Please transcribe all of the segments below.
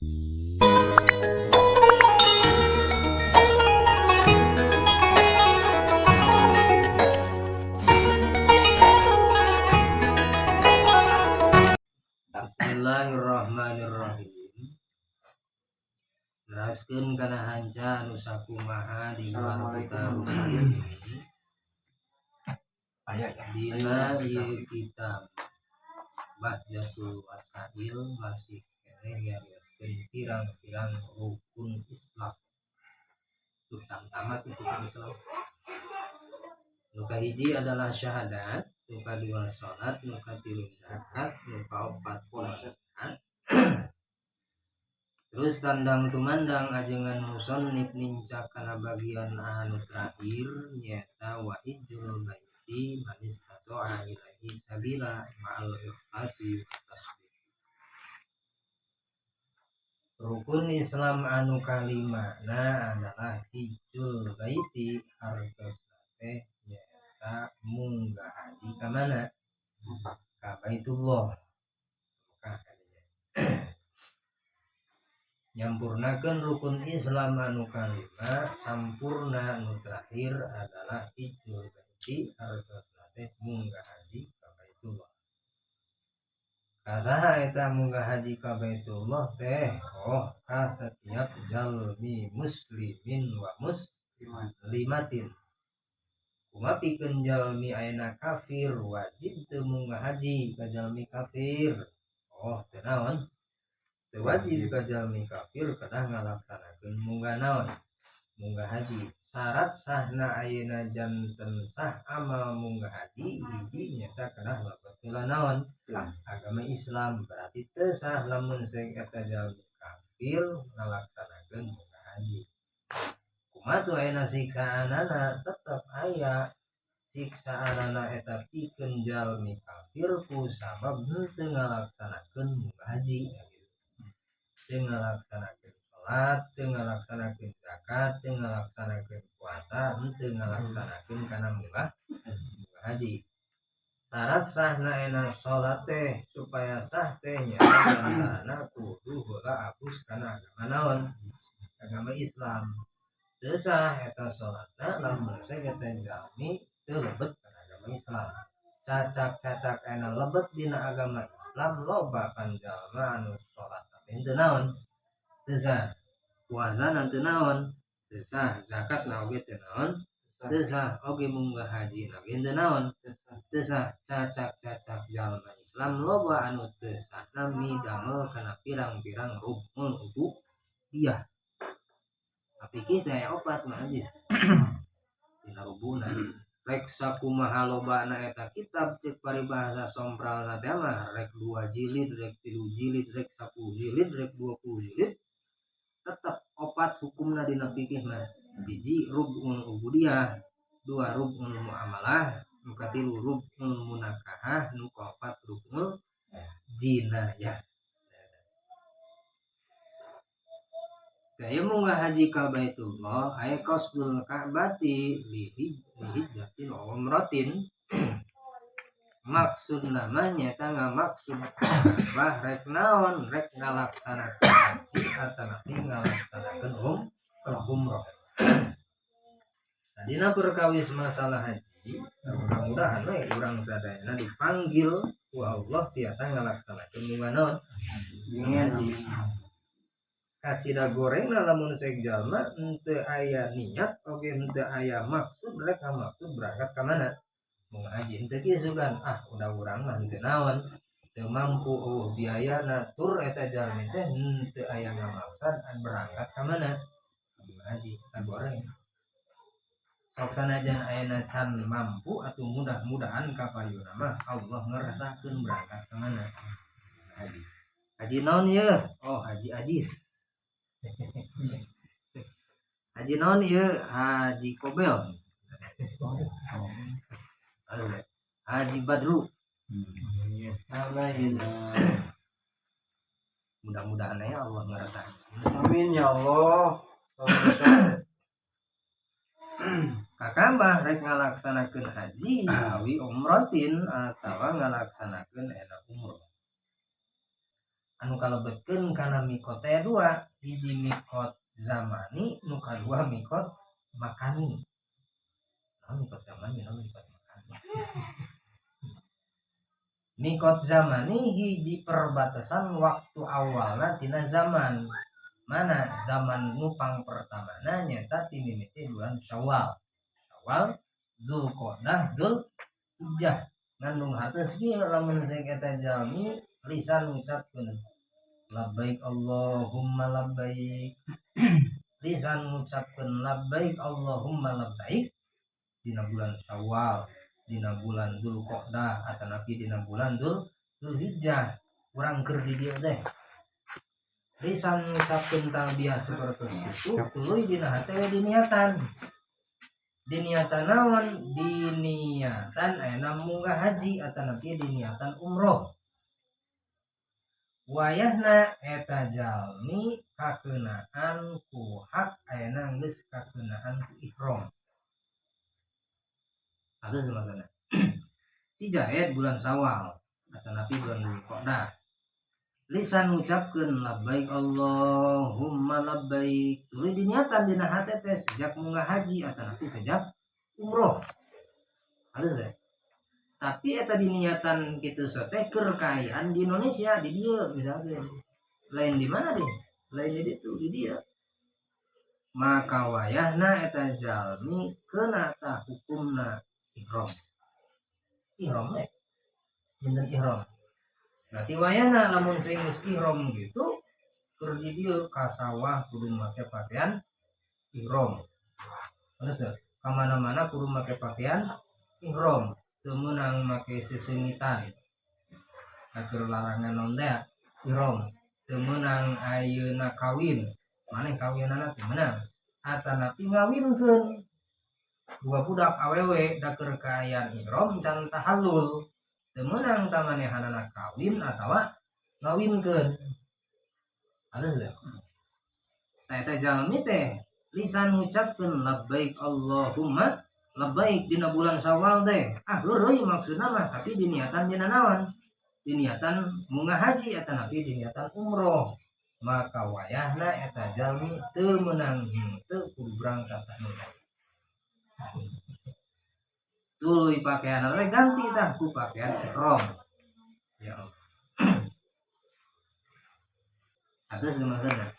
Bismillahirrahmanirrahim. Neraskeun kana hanca anu sakumaha di luar kota ini. Dina ieu kitab Bahjatul Wasail masih keneh nyarioskeun pirang-pirang rukun Islam. Tuh tamat itu rukun Islam. Nu kahiji adalah syahadat, nu kadua salat, nu katilu zakat, nu kaopat puasa. Terus tandang tumandang ajengan musannif nincak kana bagian anu terakhir nyaeta wa hijjul baiti man istata'a ilaihi sabila ma'al ikhlasi wa tasdiq. Rukun Islam anu kalima na adalah hijjul baiti hartosna teh nyaeta munggah haji ka mana? Ka Baitullah. Mekah kadinya. Nyampurnakeun rukun Islam anu kalima sampurna nu terakhir adalah hijjul baiti hartosna teh munggah haji ka Baitullah. Kasaha eta munggah haji ka Baitullah teh? Oh, ka setiap jalmi muslimin wa muslimatin. Kumaha pikeun jalmi ayeuna kafir wajib teu munggah haji ka jalmi kafir? Oh, teu naon? Teu wajib ka jalmi kafir kedah ngalaksanakeun munggah naon? Munggah haji. Syarat sahna ayeuna janten sah amal munggah haji hiji nyata kedah lebet heula naon? Agama Islam. Berarti teu sah lamun sing eta jalmi kafir ngalaksanakeun munggah haji. Kumaha tuh ayeuna siksaanana? Tetep aya siksaanana eta pikeun jalmi kafir ku sabab henteu ngalaksanakeun munggah haji. Teu ngalaksanakeun salat, teu ngalaksanakeun zakat, teu ngalaksanakeun puasa, henteu ngalaksanakeun kana munggah haji. Syarat sahna ayeuna salat teh supaya sah teh nyaeta antarana kudu heula abus kana agama naon? Agama Islam. Teu sah eta salatna lamun teh eta jalmi teu lebet kana agama Islam. Cacak-cacak ayeuna lebet dina agama Islam loba panjalma anu salat teh naon? Teu sah. Puasa teu naon? Teu sah. Zakat na oge teu naon? Teu sah. Oge munggah haji na oge teu naon? Teu sah. Cacak-cacak jalma Islam loba anu teu sahna midamel kana pirang-pirang rukun ubudiyah. Tapi kita ya opat mah ajis dina rubuna rek sakumaha lobana eta kitab cek paribahasa sompralna teh mah rek 2 jilid rek 3 jilid rek 10 jilid rek 20 jilid tetep opat hukumna dina fikih mah. Hiji rubun ubudiyah, 2 rubun muamalah, nu katilu rubun munakahah, nu kaopat rubun jinayah. Daya munggah haji ka Baitullah aya qasdul Ka'bati li hijjatin wa umratin. Maksud namanya eta ngamaksud bah rek naon rek ngalaksanakeun haji atanapi ngalaksanakeun umrah. Dina perkawis masalah haji mudah-mudahan we urang sadayana dipanggil ku Allah tiasa ngalaksanakeun munggah naon haji. Kacida gorengna lamun sek jalma henteu aya niat oge henteu aya maksud rek maksud berangkat ka mana mun haji henteu kieu sugan ah udah urang mah henteu naon teu mampu eueuh biayana tur eta jalmi teh henteu aya ngamaksad berangkat ka mana mun haji eta goreng sok sanajan ayeuna can mampu atuh mudah-mudahan ka payuna mah Allah ngerasakeun berangkat ka mana haji. Haji naon ieu? Oh haji ajis. Haji naon ieu? Haji Kobel. Haji Badru. Amin. Mudah-mudahan ya Allah ngerasain. Amin ya Allah. Kakambah rek ngalaksanakeun haji awi umrotin atawa ngalaksanakeun eta umroh. Anu kalebetkeun kana mikot teh dua, hiji mikot zamani, nu kadua mikot makani. Nah, mikot zamani, nah, mikot makani. Mikot zamani hiji perbatasan waktu awalna tina zaman. Mana zaman nupang pertamana nyata ti mimiti bulan Syawal. Syawal, Dzulqa'dah, Dzulhijjah. Ngandung hartos kieu lamun eta jalmi lisan ngucapkeun labbaik Allahumma labbaik. Lisan ngucapkeun labbaik Allahumma labbaik dina bulan Syawal, dina bulan Dzulqa'dah atanapi dina bulan Dzulhijjah. Urang keur di dieu teh lisan ngucapkeun talbiyah sapertos itu tuluy dina hate we diniatan. Diniatan naon? Diniatan ayeuna munggah haji atanapi diniatan umroh. Wayahna eta jalmi kakeunaan ku hak ayeuna geus kakeunaan ku ihram. Atus maksudna. Si Jaid bulan Syawal atanapi bulan Dzulqa'dah. Lisan ngucapkeun labbaik Allahumma labbaik. Tuluy diniatan dina hate teh sejak munggah haji atanapi sejak umroh. Halus teh. Tapi eta diniatan kitu teh keur kaayaan di Indonesia di dieu misalkan. Lain di mana deh? Lain di ditu di dieu. Maka wayahna eta jalmi keuna tah hukumna ihram. Ihram we. Janten ihram. Berarti wayahna lamun sing geus ihram gitu keur di dieu ka sawah kudu make pakaian ihram. Terus ka mana-mana kudu make pakaian ihram, teu meunang make seseungitan. Atur larangan naon teh ihram, teu meunang ayeuna kawin, maneh kawinanna teu meunang. Atanapi ngawinkeun dua budak awewe da keur kaayaan ihram can tahallul. Teu meunang ta manehanana kawin atawa ngawinkeun. Halus teh. Tah eta jalmi teh lisan ngucapkeun labbaik Allahumma labbaik dina bulan Syawal teh. Ah heureuy maksudna mah tapi diniatan dina naon? Diniatan munggah haji atanapi diniatan umroh. Maka wayahna eta jalmi teu meunang henteu kudu berangkat tah. Tuluy pakaian we ganti tah ku pakaian ihram. Ya Allah. Atus maksudna.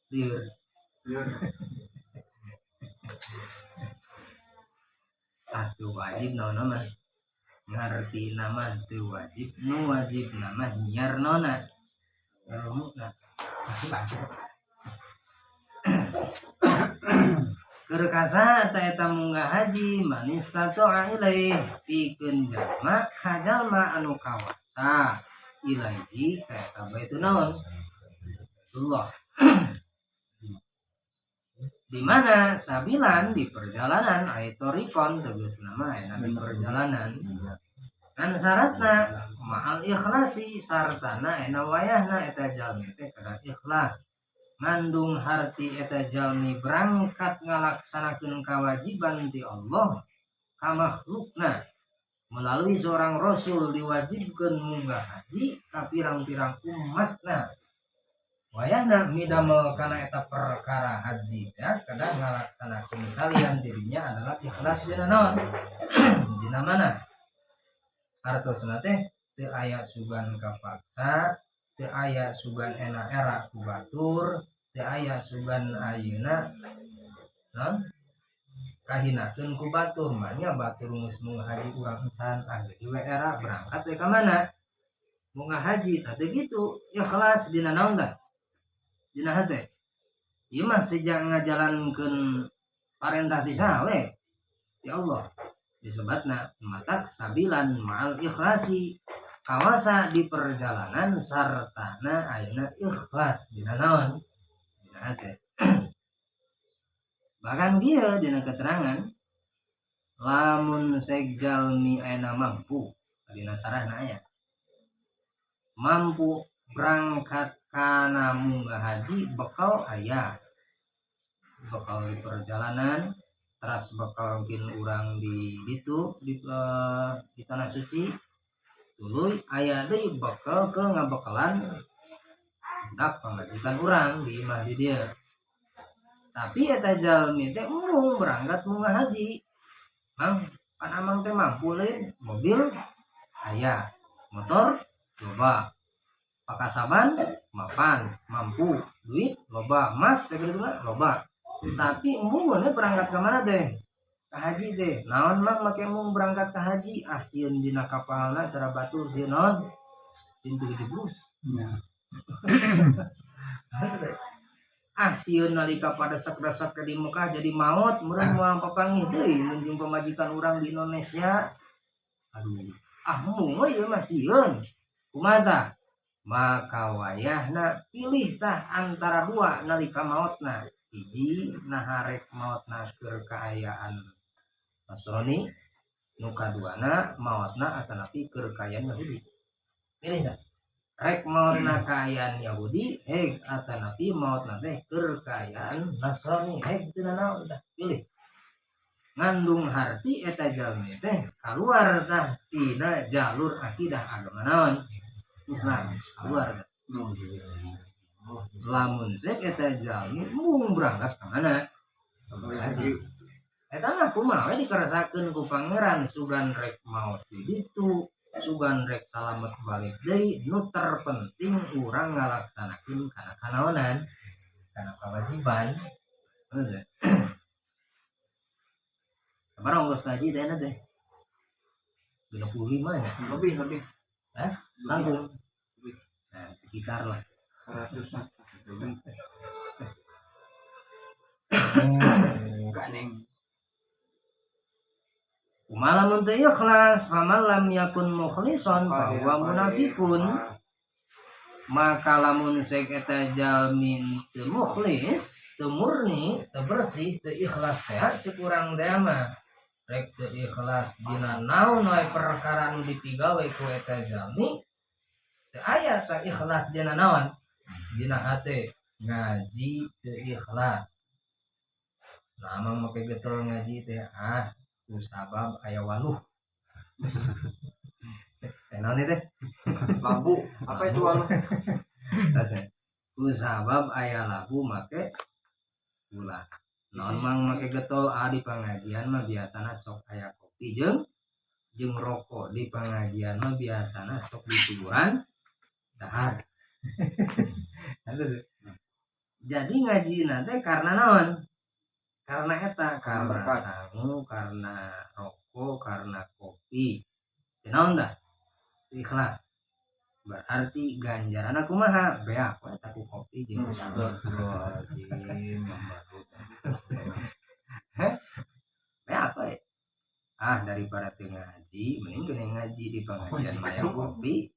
Liur. Liur. Atuh wajib naon mah. Ngarti nama teu wajib, nu wajib nama nyiar nona. Ilmuna. Keur kasaha ta eta munggah haji manis tatoa ilaih pikeun jalma ka jalma anu kawasa ilaihi ka eta baitu naon Allah. Di mana sabilan di perjalanan ai torikon tegasna mah aya di perjalanan kan syaratna ma'al ikhlasi sartana ena wayahna eta jalmi teh kada ikhlas ngandung harti eta jalmi berangkat ngalaksanakeun kewajiban ti Allah ka makhlukna melalui seorang rasul diwajibkeun munggah haji ka pirang-pirang umatna wayahna midamel kana eta perkara haji ya kada ngalaksanakeun salian dirinya adalah ikhlas dina naon dina mana hartosna teh teu aya sugan kapaksa teu aya sugan enak era ku batur teu aya sugan ayeuna naon kahinakeun ku batur manya batur geus munggah haji urang encan geus we era berangkat we ka mana munggah haji tah teu kitu ikhlas dina naon tah dina hate ieu mah sejak ngajalankeun parentah ti saha we ya Allah disebatna matak sabilan ma'al ikhlasi kawasa di perjalanan sartana ayeuna ikhlas dina naon dina hate. Bahkan dia dina keterangan lamun sek jalmi ayeuna mampu dina sarahna aya mampu berangkat kana munggah haji bekal aya bekal di perjalanan teras bekal mungkin urang di ditu di tanah suci tuluy aya deui bekal ke ngabekalan Budak pamajikan urang di imah di dieu. Tapi eta jalmi teh embung berangkat mau ngahaji. Mang, pan amang teh mampu lain mobil aya, motor loba, pakasaban mapan, mampu, duit loba, emas sakitu mah loba. Tapi embung we berangkat ke mana teh? Ka haji teh. Naon mang make embung berangkat ke haji? Ah sieun dina kapalna cara batur sieun naon? Sieun teu dibrus. Ah sieun nalika pada desek-desek ke di Mekah jadi maot meureun moal papanggih deui mun jeung pamajikan urang di Indonesia. Aduh, ah embung we ieu mah sieun. Kumaha tah? Maka wayahna pilih tah antara dua nalika maotna. Hiji naha rek maotna keur kaayaan Nasrani, nu kaduana maotna atanapi keur kaayaan Yahudi. Pilih tah. Rek maotna kaayaan Yahudi heg atanapi maotna teh keur kaayaan Nasrani heg teu nanaon tah pilih. Ngandung harti eta jalmi teh kaluar tah tina jalur akidah agama naon? Islam keluar tah. Lamun sek eta jalmi mung berangkat ka mana? Haji. Eta mah kumaha we dikeresakeun ku pangeran sugan rek maot di ditu, sugan rek salamet balik deui, nu terpenting urang ngalaksanakeun kana kanaonan, kana kewajiban. Heuh. Sabaraha ongkos haji teh teh? 65 nya. Lebih, lebih. Hah? Langkung. Nah, sekitar lah. 100-an. Enggak neng. Kumaha lamun teu ikhlas, faman lam yakun mukhlison fa huwa munafikun. Maka lamun sek eta jalmi teu mukhlis, teu murni, teu bersih, teu ikhlas teh cek urang teh mah. Rek teu ikhlas dina naon wae perkara nu dipigawe ku eta jalmi, teu aya teh ikhlas dina naon? Dina hate ngaji teu ikhlas. Nah, mah make getol ngaji teh ah ku sabab aya waluh. Teh naon ieu teh? Labu. Apa itu waluh? Ku sabab aya labu make gula. Naon mang make getol ah di pengajian mah biasana sok aya kopi jeung rokok, di pengajian mah biasana sok disuguhan dahar. Jadi ngaji teh karena naon? Karena eta, karena Berkat. Sangu, karena rokok, karena kopi. Teh naon dah? Ikhlas. Berarti ganjaran kumaha? Beak we eta ku kopi jeung sangu. Astagfirullahaladzim, yang baru. Heh? Beak we. Ah daripada teu ngaji, mending kena ngaji di pengajian mah aya kopi.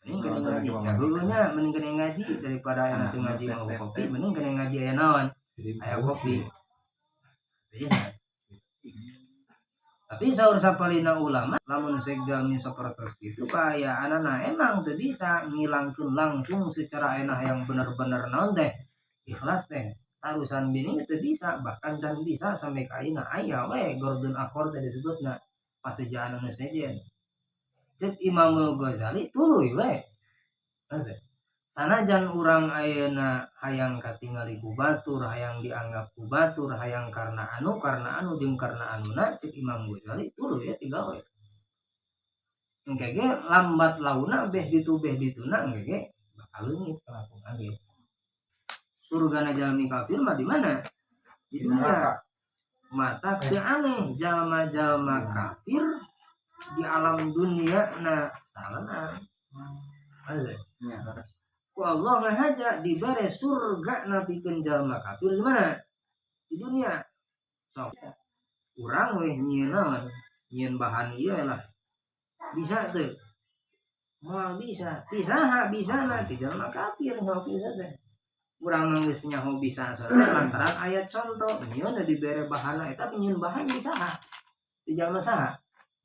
Mending kena ngaji. Ya dulunya mending kena ngaji daripada aya teu ngaji mau kopi, mending kena ngaji aya naon? Aya kopi. Iya. Tapi saur sapalina ulama lamun sek jalmi sapertos kitu kaayaanana emang teu bisa ngilangkeun langsung secara enak yang bener-bener naon teh ikhlas teh tarusan bini teu bisa, bahkan can bisa sampai ka ayeuna aya we gordon akhor teh disebutna pasejaan anu sejen. Cek Imamul Ghazali tuluy we. Teh. Sanajan urang ayeuna hayang katingali ku batur, hayang dianggap ku batur, hayang karena anu jeung karena anuna, cek Imam Ghazali tuluy ya digawe. Engke ge lambat launa beh ditu beh dituna engke ge bakal leungit kalakuan ge. Surgana jalmi kafir mah di mana? Di dunia. Mata teu aneh jalma-jalma kafir di alam dunia na salana. Maksudnya? Ya, terus. Ku Allah ngahaja dibere surga napikeun jalma kafir di mana? Di dunia. Sok. Urang weh nyieun naon? Nyieun bahan ieu lah. Bisa teu? Moal bisa. Ti saha bisana? Ti jalma kafir nyaho bisa teh. Urang mah geus nyaho bisa teh lantaran aya contoh nyieun dibere bahanna eta nyieun bahan di saha? Ti jalma saha?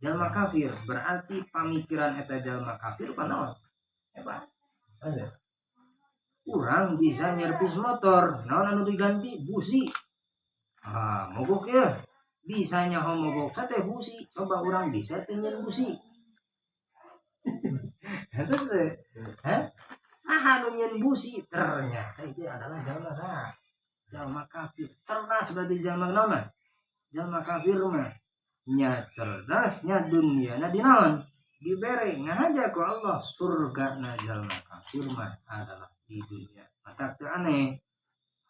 Jalma kafir. Berarti pamikiran eta jalma kafir panaon? Hebat. Ada. Urang bisa nyervis motor, naon anu diganti? Busi. Ah, mogok ya. Bisa nyaho mogok teh busi. Coba urang bisa teh nyeun busi. Eta teh. Hah? Saha Saha nu nyieun busi? Ternyata itu adalah jalma saha? Jalma kafir. Cerdas berarti jalma naon? Jalma kafir mah. Nya cerdasnya dunia na di naon? Dibere ngahaja ku Allah surga na jalma kafir mah adalah di dunia. Matak teu aneh.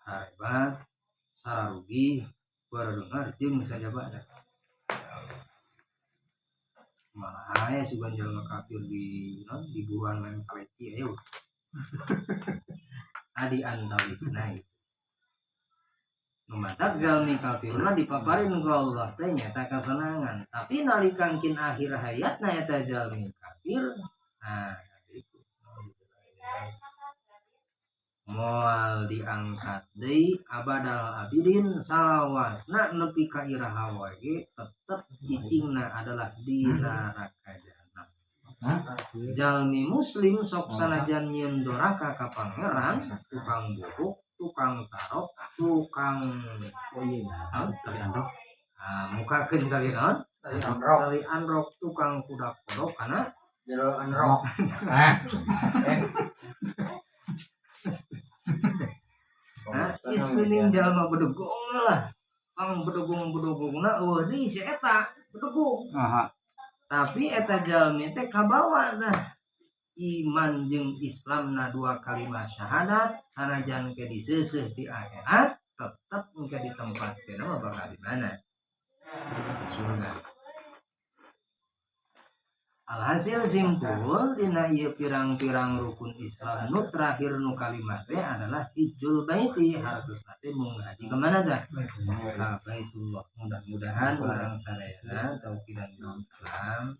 Hebat, sarugi, barudengar jeung sajabana. Malah aya sugan jalma kafir di non di buruan main paleti ayo. Adi antawisna itu. Nu matak jalmi kafir mah dipaparin ku Allah teh nyata kasenangan, tapi nalika kin akhir hayatna eta jalmi kafir, nah itu moal diangkat deui abadal abidin salawasna nepi ka iraha wae ge tetep cicingna adalah di neraka jahanam. Jalmi muslim sok sanajan nyieun doraka ka pangeran, tukang buhuk, tukang tarok, tukang Oh iya, tali androk. Ah, mukakeun tali naon? Tali androk. Tali androk, tukang kuda kodok kana Jero androk. Nah, geus geuning jalma bedegong lah. Pang bedegong-bedegongna eueuh deui si eta bedegong. Aha. Tapi eta jalmi teh kabawa dah iman jeung Islamna dua kalimat syahadat sanajan ke diseuseuh di akhirat tetep engke ditempatkeun mah bakal di mana? Di surga. Alhasil simpul dina ieu pirang-pirang rukun Islam nu terakhir nu kalimat teh adalah hijjul baiti, hartosna teh munggah haji kemana tah? Ka Baitullah. Mudah-mudahan urang sadayana tauhidan Islam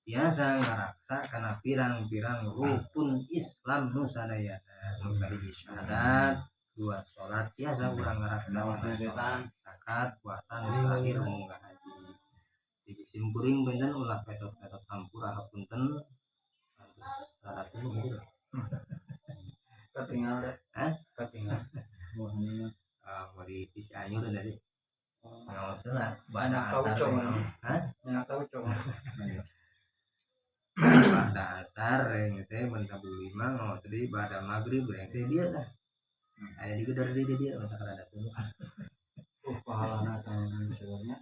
biasa ngaraksa kana pirang-pirang rukun Islam nu sadayana. Nu kahiji syahadat, dua salat, biasa urang ngaraksa kana zakat, puasa, nu terakhir munggah haji. Jadi simkuring benten ulah petot-petot hampura hapunten. Ketinggal deh. Hah? Ketinggal. Ah, mau di Cianjur tadi. Nggak usah lah. Bada Tahu asar. coba. Hah? Nggak tahu coba. Bada asar rengse mentabu lima nggak usah di bada maghrib rengse dia dah. Ada di gedor dia dia masa ada tuh. Pahalana tahun sebenarnya.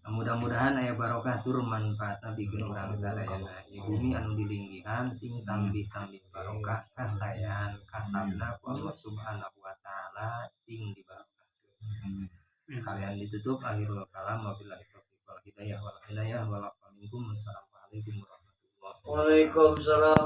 Mudah-mudahan aya barokah tur manfaatna bikin urang sadayana. Ieu bumi anu dilinggihan sing tambih-tambih barokah kasayan kasabna ku Allah Subhanahu wa taala sing dibarokahkeun. Kalian ditutup akhirul kalam wabillahi taufiq wal hidayah wal inayah wal minkum. Wassalamualaikum warahmatullahi wabarakatuh. Waalaikumsalam.